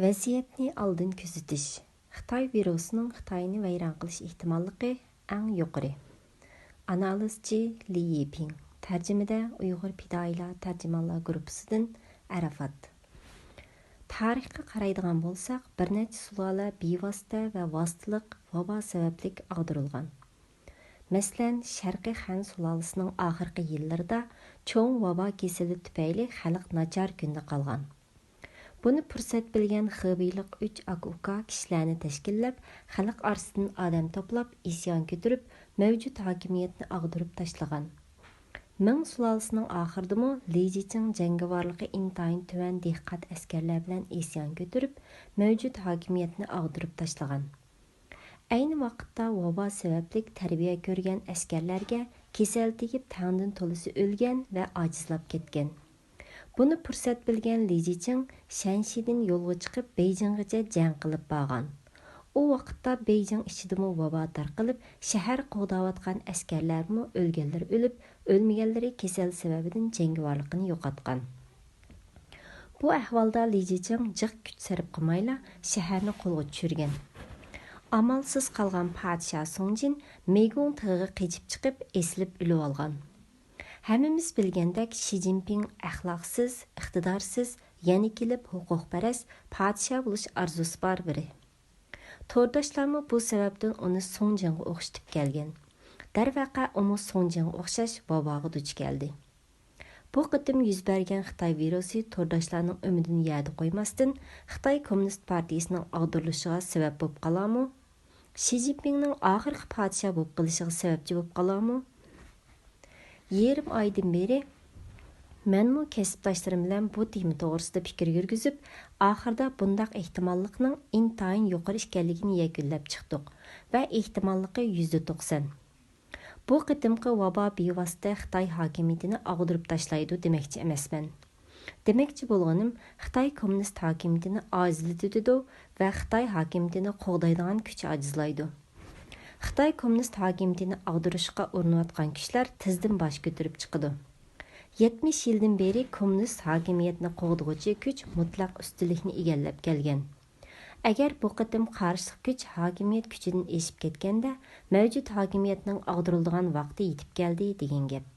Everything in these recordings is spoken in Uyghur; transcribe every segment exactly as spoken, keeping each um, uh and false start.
ۋەزىيەتنى ئالدىن كۆزىتىش. خىتاي ۋىرۇسىنىڭ خىتاينى ۋەيران قىلىش ئېھتىماللىقى ئەڭ يۇقىرى. ئانالىزچى لى يىپىڭ، تەرجىمىدە ئۇيغۇر پىدائىيلار تەرجىمانلار گۇرۇپپىسىدىن ئەرەفات. تارىخقا قارايدىغان بولساق، بىر نەچچە سۇلالە بىۋاسىتە ۋە ۋاسىتىلىق ۋابا سەۋەبلىك ئاغدۇرۇلغان. مەسىلەن، شەرقىي خەن سۇلالىسىنىڭ ئاخىرقى يىللىرىدا چوڭ ۋابا كېسىلى تۈپەيلى خەلق ناچار كۈندە قالغان. بۇنى پۇرسەت بىلگەن خېبېيلىق ئۈچ ئاكا-ئۇكا كىشىلەرنى تەشكىللەپ، خەلق ئارىسىدىن ئادەم توپلاپ، ئىسيان كۆتۈرۈپ، مەۋجۇت ھاكىمىيەتنى ئاغدۇرۇپ تاشلىغان. مىڭ سۇلالىسىنىڭ ئاخىرىدىمۇ لى جىچىڭ جەڭگىۋارلىقى ئىنتايىن تۆۋەن دىققەت ئەسكەرلەر بىلەن ئىسيان كۆتۈرۈپ، مەۋجۇت ھاكىمىيەتنى ئاغدۇرۇپ تاشلىغان. ئەينى ۋاقىتتا ۋابا سەۋەبلىك تەربىيە كۆرگەن ئەسكەرلەرگە كېسەل تېگىپ، تەڭدىن تولىسى ئۆلگەن ۋە ئاجىزلاپ كەتكەن. بۇنى پۇرسەت بىلگەن لى جىچىڭ شەنشىدىن يولغا چىقىپ، بېيجىڭغىچە جەڭ قىلىپ بارغان. ئۇ ۋاقىتتا بېيجىڭ ئىچىدىمۇ ۋابا تارقىلىپ، شەھەر قوغداۋاتقان ئەسكەرلەرمۇ ئۆلگەنلىرى ئۆلۈپ، ئۆلمىگەنلىرى كېسەل سەۋەبىدىن جەڭگىۋارلىقىنى يوقاتقان. بۇ ئەھۋالدا لى جىچىڭ جىق كۈچ سەرپ قىلمايلا شەھەرنى قولغا چۈشۈرگەن. ئامالسىز قالغان پادىشاھ سۇڭجىن مېيگۇڭ تېغىغا قېچىپ چىقىپ، ئېسىلىپ ئۆلۈۋالغان. ھەممىمىز بىلگەندەك، شى جىنپىڭ ئەخلاقسىز، ئىقتىدارسىز، يەنە كېلىپ ھوقۇقپەرەس، پادىشاھ بولۇش ئارزۇسى بار بىرى. تورداشلارمۇ بۇ سەۋەبتىن ئۇنى سۇڭجىڭغا ئوخشىتىپ كەلگەن. دەرۋەقە، ئۇمۇ سۇڭجىڭغا ئوخشاش ۋاباغا دۇچ كەلدى. بۇ قېتىم يۈز بەرگەن خىتاي ۋىرۇسى تورداشلارنىڭ ئۈمىدىنى يەردە قويماستىن، خىتاي كوممۇنىست پارتىيىسىنىڭ ئاغدۇرۇلۇشىغا سەۋەب بولۇپ قالارمۇ؟ شى جىنپىڭنىڭ ئاخىرقى پادىشاھ بولۇپ قېلىشىغا سەۋەبچى بولۇپ قالارمۇ؟ يېرىم ئايدىن بېرى مەنمۇ كەسىپداشلىرىم بىلەن بۇ تېما توغرىسىدا پىكىر يۈرگۈزۈپ، ئاخىرىدا بۇنداق ئېھتىماللىقنىڭ ئىنتايىن يۇقىرى ئىكەنلىكىنى يەكۈنلەپ چىقتۇق ۋە ئېھتىماللىقى يۈزدە توقسان. بۇ قېتىمقى ۋابا بىۋاسىتە خىتاي ھاكىمىيىتىنى ئاغدۇرۇپ تاشلايدۇ دېمەكچى ئەمەسمەن. دېمەكچى بولغىنىم، خىتاي كوممۇنىست ھاكىمىيىتىنى ئاجىزلىتىۋېتىدۇ ۋە خىتاي ھاكىمىيىتىنى قوغدايدىغان كۈچ ئاجىزلايدۇ. خىتاي كوممۇنىست ھاكىمىيىتىنى ئاغدۇرۇشقا ئۇرۇنۇۋاتقان كۈچلەر تېزدىن باش كۆتۈرۈپ چىقىدۇ. يەتمىش يىلدىن بېرى كوممۇنىست ھاكىمىيەتنى قوغدىغۇچى كۈچ مۇتلەق ئۈستۈنلۈكنى ئىگىلەپ كەلگەن. ئەگەر بۇ قېتىم قارشىلىق كۈچ ھاكىمىيەت كۈچىدىن ئېشىپ كەتكەندە، مەۋجۇت ھاكىمىيەتنىڭ ئاغدۇرۇلىدىغان ۋاقتى يېتىپ كەلدى دېگەن گەپ.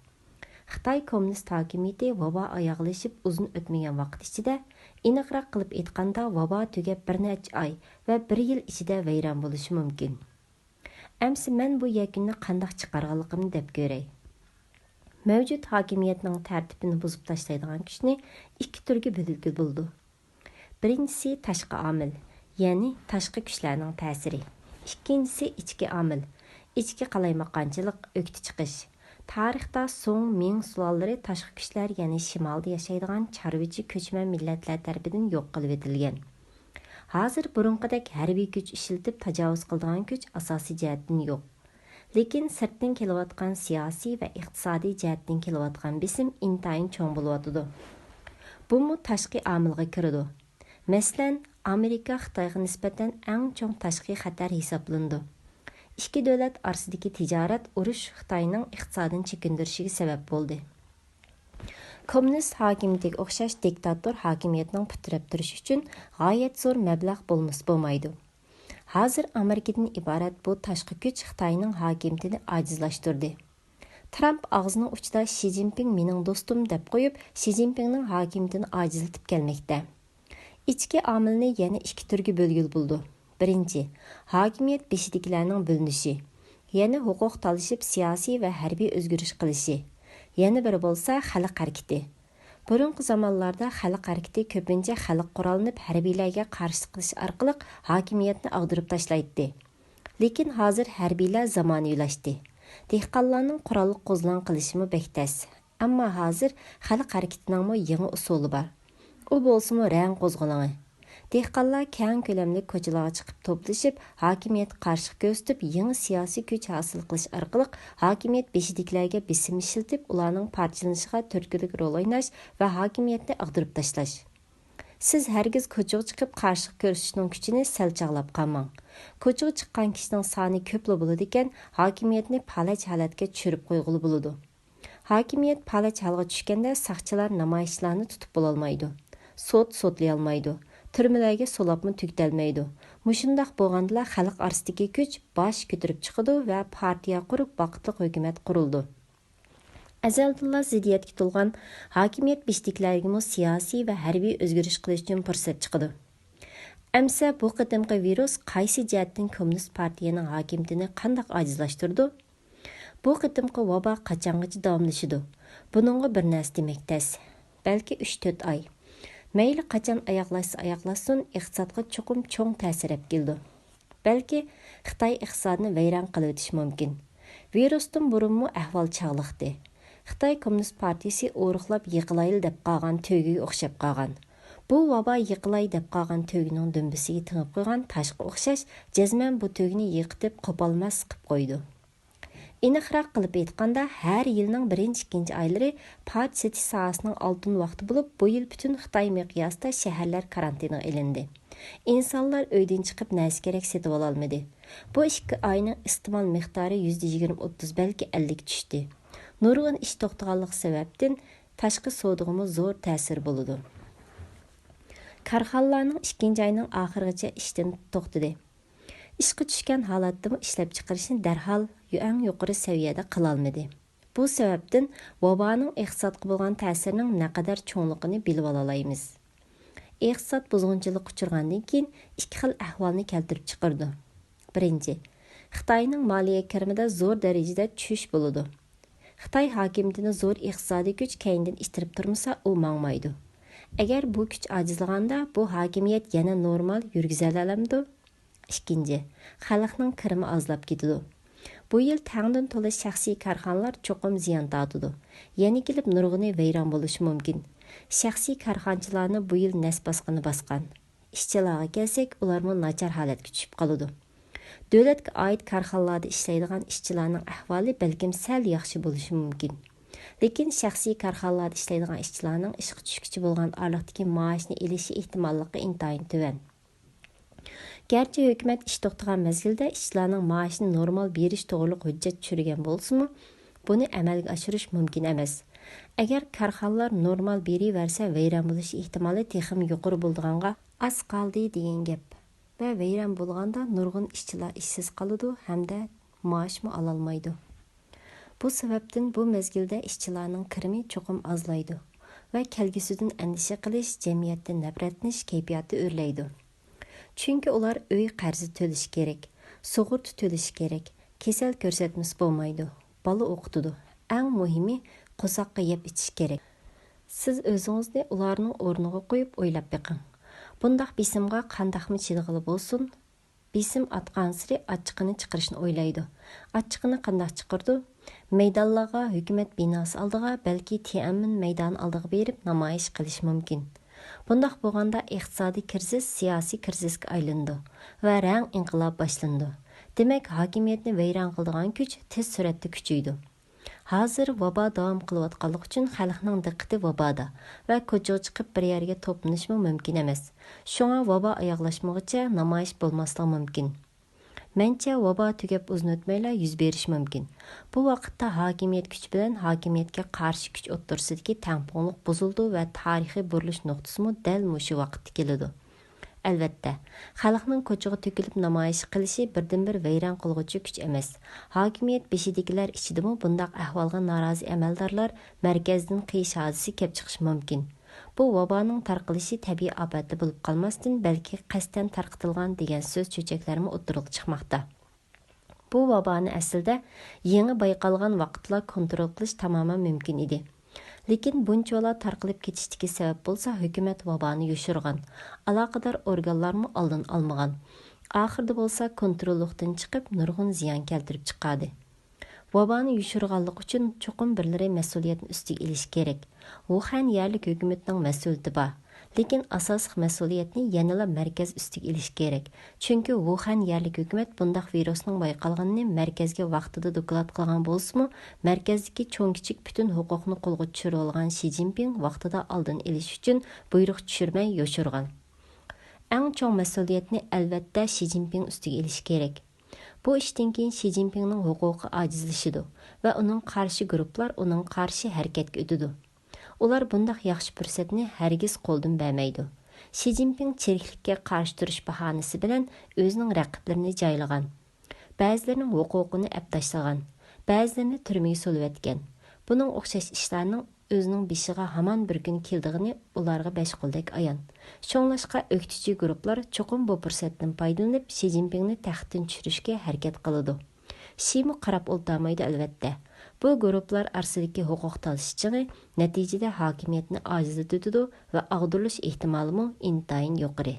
خىتاي كوممۇنىست ھاكىمىيىتى ۋابا ئاياغلىشىپ ئۇزۇن ئۆتمىگەن ۋاقىت ئىچىدە، ئېنىقراق قىلىپ ئېيتقاندا، ۋابا تۈگەپ بىر نەچچە ئاي ۋە بىر يىل ئىچىدە ۋەيران بولۇشى مۇمكىن. ئەمسە مەن بۇ يەكۈننى قانداق چىقارغانلىقىمنى دەپ كۆرەي. مەۋجۇت ھاكىمىيەتنىڭ تەرتىپىنى بۇزۇپ تاشلايدىغان كۈچنى ئىككى تۈرگە بۆلگىلى بولىدۇ. بىرىنچىسى تاشقى ئامىل، يەنى تاشقى كۈچلەرنىڭ تەسىرى. ئىككىنچىسى ئىچكى ئامىل، ئىچكى قالايمىقانچىلىق، ئۆكتە چىقىش. تارىختا سۇڭ، مىڭ سۇلالىلىرى تاشقى كۈچلەر، يەنى شىمالدا ياشايدىغان چارۋىچى كۆچمەن مىللەتلەر تەرىپىدىن يوق قىلىۋېتىلگەن. ھازىر بۇرۇنقىدەك ھەربىي كۈچ ئىشلىتىپ تاجاۋۇز قىلىدىغان كۈچ ئاساسىي جەھەتتىن يوق. لېكىن سىرتتىن كېلىۋاتقان سىياسىي ۋە ئىقتىسادىي جەھەتتىن كېلىۋاتقان بېسىم ئىنتايىن چوڭ بولۇۋاتىدۇ. بۇمۇ تاشقى ئامىلغا كىرىدۇ. مەسىلەن، ئامېرىكا خىتايغا نىسبەتەن ئەڭ چوڭ تاشقى خەتەر ھېسابلىنىدۇ. ئىككى دۆلەت ئارىسىدىكى تىجارەت ئۇرۇش خىتاينىڭ ئىقتىسادىنى چېكىندۈرۈشىگە سەۋەب بولدى. كوممۇنىست ھاكىمىيىتىگە ئوخشاش دىكتاتور ھاكىمىيەتنىڭ پۇت تىرەپ تۇرۇشى ئۈچۈن غايەت زور مەبلەغ بولمىسا بولمايدۇ. ھازىر ئامېرىكىدىن ئىبارەت بۇ تاشقى كۈچ خىتاينىڭ ھاكىمىيىتىنى ئاجىزلاشتۇردى. ترامپ ئاغزىنىڭ ئۇچىدا شى جىنپىڭ مېنىڭ دوستۇم دەپ قويۇپ، شى جىنپىڭنىڭ ھاكىمىيىتىنى ئاجىزلىتىپ كەلمەكتە. ئىچكى ئامىلنى يەنە ئىككى تۈرگە بۆلگىلى بولىدۇ. بىرىنچى، ھاكىمىيەت بېشىدىكىلەرنىڭ بۆلۈنۈشى، يەنى ھوقۇق تالىشىپ سىياسىي ۋە ھەربىي ئۆزگىرىش قىلىشى، يەنە بىرى بولسا خەلق ھەرىكىتى. بۇرۇنقى زامانلاردا خەلق ھەرىكىتى كۆپىنچە خەلق قوراللىنىپ ھەربىيلەرگە قارشىلىق قىلىش ئارقىلىق ھاكىمىيەتنى ئاغدۇرۇپ تاشلايتتى. لېكىن ھازىر ھەربىيلەر زامانىۋىلاشتى. دېھقانلارنىڭ قوراللىق قوزغىلاڭ قىلىشىمۇ بەك تەس. ئەمما ھازىر خەلق ھەرىكىتىنىڭمۇ يېڭى ئۇسۇلى بار. ئۇ بولسىمۇ رەڭ قوزغىلىڭى. دېھقانلار كەڭ كۆلەملىك كوچىلارغا چىقىپ توپلىشىپ، ھاكىمىيەتكە قارشىلىق كۆرسىتىپ، يېڭى سىياسىي كۈچ ھاسىل قىلىش ئارقىلىق ھاكىمىيەت بېشىدىكىلەرگە بېسىم ئىشلىتىپ، ئۇلارنىڭ پارچىلىنىشىغا تۈرتكىلىك رول ئويناش ۋە ھاكىمىيەتنى ئاغدۇرۇپ تاشلاش. سىز ھەرگىز كوچىغا چىقىپ قارشىلىق كۆرسىتىشنىڭ كۈچىنى سەل چاغلاپ قالماڭ. كوچىغا چىققان كىشىنىڭ سانى كۆپلا بولىدىكەن، ھاكىمىيەتنى پالەچ ھالەتكە چۈشۈرۈپ قويغىلى بولىدۇ. ھاكىمىيەت پالەچ ھالغا چۈشكەندە، ساقچىلار نامايىشچىلارنى تۇتۇپ بولالمايدۇ. سوت سوتلىيالمايدۇ. تۈرمىلەرگە سولاپمۇ تۈگىتەلمەيدۇ. مۇشۇنداق بولغاندىلا خەلق ئارىسىدىكى كۈچ باش كۆتۈرۈپ چىقىدۇ ۋە پارتىيە قۇرۇپ، ۋاقىتلىق ھۆكۈمەت قۇرۇلىدۇ. ئەزەلدىنلا زىددىيەتكە تولغان ھاكىمىيەت بېشىدىكىلەرگىمۇ سىياسىي ۋە ھەربىي ئۆزگىرىش قىلىش ئۈچۈن پۇرسەت چىقىدۇ. ئەمسە بۇ قېتىمقى ۋىرۇس قايسى جەھەتتىن كوممۇنىست پارتىيەنىڭ ھاكىمىيىتىنى قانداق ئاجىزلاشتۇرىدۇ؟ بۇ قېتىمقى ۋابا قاچانغىچە داۋاملىشىدۇ؟ بۇنىڭغا بىر نەرسە دېمەك تەس. بەلكى ئۈچ تۆت ئاي. مەيلى قاچان ئاياغلاشسا ئاياغلاشسۇن، ئىقتىسادقا چوقۇم چوڭ تەسىر ئەپ كېلىدۇ. بەلكى خىتاي ئىقتىسادىنى ۋەيران قىلىۋېتىشى مۇمكىن. ۋىرۇستىن بۇرۇنمۇ ئەھۋال چاغلىقتى. خىتاي كوممۇنىست پارتىيىسى ئورۇقلاپ يىقىلايلا دەپ قالغان تۆگىگە ئوخشاپ قالغان. بۇ ۋابا يىقىلاي دەپ قالغان تۆگىنىڭ دۈمبىسىگە تېڭىپ قويغان تاشقا ئوخشاش، جەزمەن بۇ تۆگىنى يىقىتىپ قوپالماس قىپ قويىدۇ. ئېنىقراق قىلىپ ئېيتقاندا، ھەر يىلنىڭ بىرىنچى، ئىككىنچى ئايلىرى پارچە سېتىش ساھەسىنىڭ ئالتۇن ۋاقتى بولۇپ، بۇ يىل پۈتۈن خىتاي مىقياسىدا شەھەرلەر كارانتىنغا ئېلىندى. ئىنسانلار ئۆيدىن چىقىپ نەرسە كېرەك سېتىۋالالمىدى. بۇ ئىككى ئاينىڭ ئىستېمال مىقدارى يۈزدە يىگىرمە ئوتتۇز، بەلكى ئەللىككە چۈشتى. نۇرغۇن ئىش توختىغانلىقى سەۋەبتىن، تاشقى سودىغىمۇ زور تەسىر بولىدۇ. كارخانىلارنىڭ ئىككىنچى ئاينىڭ ئاخىرىغىچە ئىشتىن توختىدى. ئىشقا چۈشكەن ھالەتتىمۇ ئىشلەپچىقىرىشنى دەرھال ئەڭ يۇقىرى سەۋىيەدە قىلالمىدى. بۇ سەۋەبتىن ۋابانىڭ ئىقتىسادقا بولغان تەسىرىنىڭ نەقەدەر چوڭلۇقىنى بىلىۋالالايمىز. ئىقتىساد بۇزغۇنچىلىققا ئۇچرىغاندىن كېيىن ئىككى خىل ئەھۋالنى كەلتۈرۈپ چىقىرىدۇ. بىرىنچى، خىتاينىڭ مالىيە كىرىمىدە زور دەرىجىدە چۈشۈش بولىدۇ. خىتاي ھاكىمىيىتىنى زور ئىقتىسادىي كۈچ كەينىدىن ئىتتىرىپ تۇرمىسا، ئۇ ماڭمايدۇ. ئەگەر بۇ كۈچ ئاجىزلىغاندا، بۇ ھاكىمىيەت يەنە نورمال يۈرگۈزەلەمدۇ؟ ئىككىنچى، خەلقنىڭ كىرىمى ئازلاپ كېتىدۇ. بۇ يىل تەڭدىن تولا شەخسىي كارخانىلار چوقۇم زىيان تارتىدۇ. يەنە كېلىپ نۇرغۇنى ۋەيران بولۇشى مۇمكىن. شەخسىي كارخانىچىلارنى بۇ يىل نەس باسقىنى باسقان. ئىشچىلارغا كەلسەك، ئۇلارمۇ ناچار ھالەتكە چۈشۈپ قالىدۇ. دۆلەتكە ئائىت كارخانىلاردا ئىشلەيدىغان ئىشچىلارنىڭ ئەھۋالى بەلكىم سەل ياخشى بولۇشى مۇمكىن. لېكىن شەخسىي كارخانىلاردا ئىشلەيدىغان ئىشچىلارنىڭ ئىشقا چۈشكۈچە بولغان ئارىلىقتىكى مائاشنى ئېلىشى ئېھتىماللىقى ئىنتايىن تۆۋەن. گەرچە ھۆكۈمەت ئىش توختىغان مەزگىلدە ئىشچىلارنىڭ مائاشىنى نورمال بېرىش توغرۇلۇق ھۆججەت چۈشۈرگەن بولسىمۇ، بۇنى ئەمەلگە ئاشۇرۇش مۇمكىن ئەمەس. ئەگەر كارخانىلار نورمال بېرىۋەرسە، ۋەيران بولۇش ئېھتىمالى تېخىمۇ يۇقىرى بولىدىغانغا ئاز قالدى دېگەن گەپ. ۋە ۋەيران بولغاندا نۇرغۇن ئىشچىلار ئىشسىز قالىدۇ ھەمدە مائاشمۇ ئالالمايدۇ. بۇ سەۋەبتىن بۇ مەزگىلدە ئىشچىلارنىڭ كىرىمى چوقۇم ئازلايدۇ ۋە كەلگۈسىدىن ئەندىشە قىلىش، جەمئىيەتتىن نەپرەتلىنىش كەيپىياتى ئۆرلەيدۇ. چۈنكى ئۇلار ئۆي قەرزى تۆلىشى كېرەك، سۇغۇرتا تۆلىشى كېرەك، كېسەل كۆرسەتمىسە بولمايدۇ، بالا ئوقۇتىدۇ. ئەڭ مۇھىمى، قورساققا يەپ ئىچىش كېرەك. سىز ئۆزىڭىزنى ئۇلارنىڭ ئورنىغا قويۇپ ئويلاپ بېقىڭ. بۇنداق بېسىمغا قانداقمۇ چىدىغىلى بولسۇن؟ بېسىم ئارتقانسېرى ئاچچىقىنى چىقىرىشنى ئويلايدۇ. ئاچچىقىنى قانداق چىقىرىدۇ؟ مەيدانلارغا، ھۆكۈمەت بىناسى ئالدىغا، بەلكى تيەنئەنمېن مەيدانى ئالدىغا بېرىپ نامايىش قىلىشى مۇمكىن. بۇنداق بولغاندا ئىقتىسادىي كىرىزىس سىياسىي كىرىزىسكە ئايلىنىدۇ ۋە رەڭ ئىنقىلابى باشلىنىدۇ. دېمەك، ھاكىمىيەتنى ۋەيران قىلىدىغان كۈچ تېز سۈرئەتتە كۈچىيىدۇ. ھازىر ۋابا داۋام قىلىۋاتقانلىقى ئۈچۈن خەلقنىڭ دىققىتى ۋابادا ۋە كوچىغا چىقىپ بىر يەرگە توپلىنىشمۇ مۇمكىن ئەمەس. شۇڭا ۋابا ئاياغلاشمىغۇچە نامايىش بولماسلىقى مۇمكىن. مەنچە، ۋابا تۈگەپ ئۇزۇن ئۆتمەيلا يۈز بېرىشى مۇمكىن. بۇ ۋاقىتتا ھاكىمىيەت كۈچى بىلەن ھاكىمىيەتكە قارشى كۈچ ئوتتۇرىسىدىكى تەڭپۇڭلۇق بۇزۇلىدۇ ۋە تارىخىي بۇرۇلۇش نۇقتىسىمۇ دەل مۇشۇ ۋاقىتتا كېلىدۇ. ئەلۋەتتە، خەلقنىڭ كوچىغا تۆكۈلۈپ نامايىش قىلىشى بىردىنبىر ۋەيران قىلغۇچى كۈچ ئەمەس. ھاكىمىيەت بېشىدىكىلەر ئىچىدىمۇ بۇنداق ئەھۋالغا نارازى ئەمەلدارلار مەركەزدىن قېيىش ھادىسىسى كەپ چىقىشى مۇمكىن. بۇ ۋابانىڭ تارقىلىشى تەبىئىي ئاپەتلا بولۇپ قالماستىن، بەلكى قەستەن تارقىتىلغان دېگەن سۆز چۆچەكلەرمۇ ئوتتۇرىغا چىقماقتا. بۇ ۋابانى ئەسلىدە يېڭى بايقالغان ۋاقىتلا كونترول قىلىش تامامەن مۇمكىن ئىدى. لېكىن بۇنچىۋالا تارقىلىپ كېتىشتىكى سەۋەب بولسا ھۆكۈمەت ۋابانى يوشۇرغان، ئالاقىدار ئورگانلارمۇ ئالدىنى ئالمىغان. ئاخىرىدا بولسا كونتروللۇقتىن چىقىپ نۇرغۇن زىيان كەلتۈرۈپ چىقاردى. ۋابانى يوشۇرغانلىقى ئۈچۈن چوقۇم بىرلىرى مەسئۇلىيەتنى ئۈستىگە ئېلىشى كېرەك. ۋۇخەن يەرلىك ھۆكۈمىتىنىڭ مەسئۇلىيىتى بار. لېكىن ئاساسلىق مەسئۇلىيەتنى يەنىلا مەركەز ئۈستىگە ئېلىشى كېرەك. چۈنكى ۋۇخەن يەرلىك ھۆكۈمەت بۇنداق ۋىرۇسنىڭ بايقالغىنىنى مەركەزگە ۋاقتىدا دوكلات قىلغان بولسىمۇ، مەركەزدىكى چوڭ-كىچىك پۈتۈن ھوقۇقنى قولغا چۈشۈرۈۋالغان شى جىنپىڭ ۋاقتىدا ئالدىنى ئېلىش ئۈچۈن بۇيرۇق چۈشۈرمەي يوشۇرغان. ئەڭ چوڭ مەسئۇلىيەتنى ئەلۋەتتە شى جىنپىڭ ئۈستىگە ئېلىشى كېرەك. بۇ ئىشتىن كېيىن شى جىنپىڭنىڭ ھوقۇقى ئاجىزلىشىدۇ ۋە ئۇنىڭ قارشى گۇرۇپپىلار ئۇنىڭغا قارشى ھەرىكەتكە ئۆتىدۇ. ئۇلار بۇنداق ياخشى پۇرسەتنى ھەرگىز قولدىن بەرمەيدۇ. شى جىنپىڭ چىرىكلىككە قارشى تۇرۇش باھانىسى بىلەن ئۆزىنىڭ رەقىبلىرىنى جايلىغان، بەزىلىرىنىڭ ھوقۇقىنى ئەپلاشلىغان، بەزىلىرىنى تۈرمىگە سولىۋەتكەن. بۇنىڭغا ئوخشاش ئىشلارنىڭ ئۆزىنىڭ بېشىغا ھامان بىر كۈن كېلىدىغىنى ئۇلارغا بەش قولدەك ئايان. شۇڭلاشقا ئۆكتىچى گۇرۇپپىلار چوقۇم بۇ پۇرسەتتىن پايدىلىنىپ، شى جىنپىڭنى تەختتىن چۈشۈرۈشكە ھەرىكەت قىلىدۇ. شىمۇ قاراپ ئولتۇرمايدۇ، ئەلۋەتتە. بۇ گۇرۇپپىلار ئارىسىدىكى ھوقۇق تالىشىشىڭى نەتىجىدە ھاكىمىيەتنى ئاجىزلىتىدۇ ۋە ئاغدۇرۇلۇش ئېھتىمالىمۇ ئىنتايىن يۇقىرى.